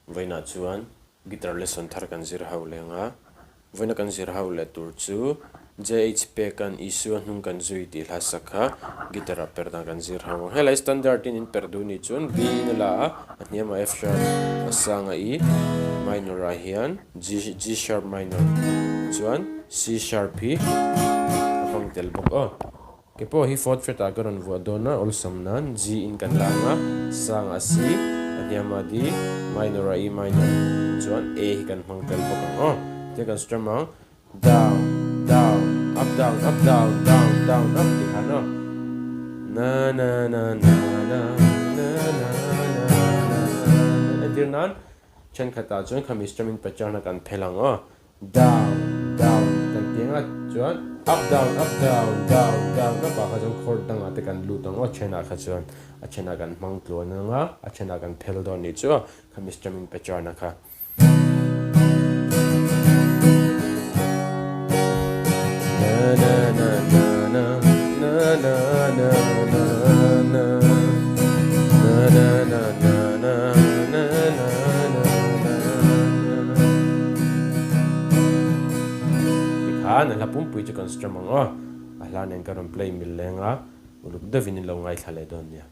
Vawiinah chuan guitar lesson thar kan zir ho leng a, vawiina kan zir ho leh tur chu JH Peka'n Isua hnung kan zui tih hla sak kha guitar ah per dan kan zir ho ang. Helai standard in in per duh nih chuan B in a la a, a hniamah F sharp, a sangah E minor ah hian G G sharp minor chuan C sharp hi a hmang tel bawk aw. Ke pawh hi fourth fret ah ka rawn vuah dawn a, awlsam nan G in kan lang a, sang ah C, a hniam ah D, minor ah E minor, chuan A hi kan hmang tel bawk ang aw. Tia kan strum ang, down, down, up down, up down, down, down, up tih khan aw. Na na na na na na na na na na entir nan thenkhatah chuan khami strum in pattern a kan phel ang aw. Down, down kan ti anga chuan up down up down down down up ah kha chuan chord dangah te kan lut ang aw thenah kha chuan a thenah kan hmang tluan anga a thenah kan phel dawn nih chu khami strumming pattern a kha. Na na na na na na na na na na na na na na na na na na Tikhan a hla pumpui chu kan strum ang aw, a hla nen ka rawn play mil leng a, uluk deuhin in lo ngaithla leh dawn nia.